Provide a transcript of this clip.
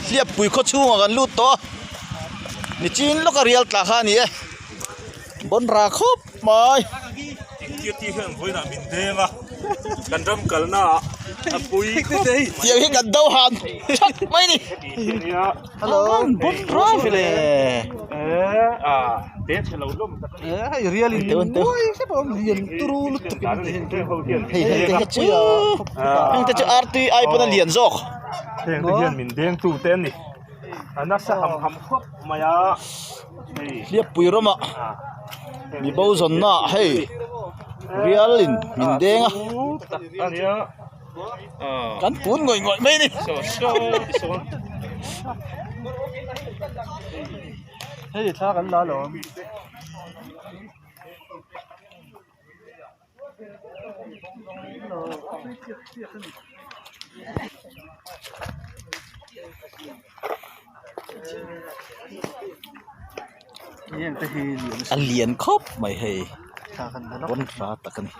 Hliappui khaw chhungah kan lut tawh a nichin lawka rial tla kha a ni e bawn ra khawp mai. Tiang hi kan do han that mai a ni. Hello bawn ra vele. Hei hei te hi chu heng te chu artui ai pawn a lian zawk. Heng te hian min deng tu te ani a nasa ham ham khawp mai a hei Hliappui ramah mi bo zawnna ah hei rial in min deng a kan pun ngawih ngawih mai a ni. Hei thla kan la alawm. A lian khawp mai hei pawn hla tak a ni.